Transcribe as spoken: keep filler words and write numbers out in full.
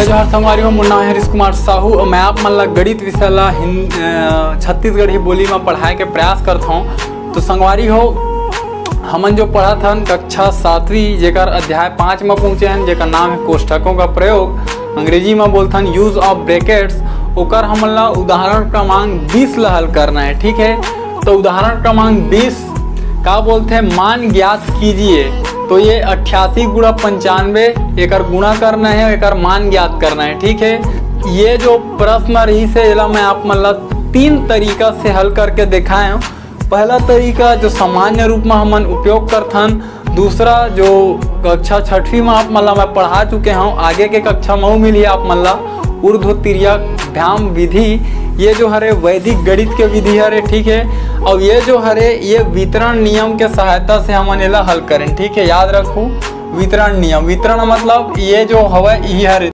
जोहार संगवारी हो, मोर नाम है हरीश कुमार साहू और मैं आप मन ला गणित विषय ला हिं-, अ, छत्तीसगढ़ी बोली में पढ़ाए के प्रयास करत हूँ। तो संगवारी हो, हमन जो पढ़त हन कक्षा सातवीं, जेकर अध्याय पाँच में पहुँचे हन, जेकर नाम है कोष्ठकों का प्रयोग, अंग्रेजी में बोलथन use of brackets, ओकर हमन ला उदाहरण क्रमांक बीस ला हल करना है। ठीक है, तो उदाहरण क्रमांक बीस का बोलथे, मान ज्ञात कीजिए। तो ये अट्ठासी गुणा पंचानवे, एकर गुणा करना है, एकर मान ज्ञात करना है। ठीक है, ये जो प्रश्न रहिस हे, एला मैं आप मन ला तीन तरीका से हल करके देखाए हूँ। पहला तरीका जो सामान्य रूप में हमन उपयोग करथन, दूसरा जो कक्षा छठवीं में आप मन ला मैं पढ़ा चुके हूँ, आगे के कक्षा में मिली आप मन ला ऊर्ध्व तिर्यक भ्याम विधि, ये जो हरे वैदिक गणित के विधि हरे, ठीक है। और ये जो हरे, ये वितरण नियम के सहायता से हमन एला हल करें, ठीक है। याद रखू, वितरण नियम, वितरण मतलब ये जो हवय, ये हरे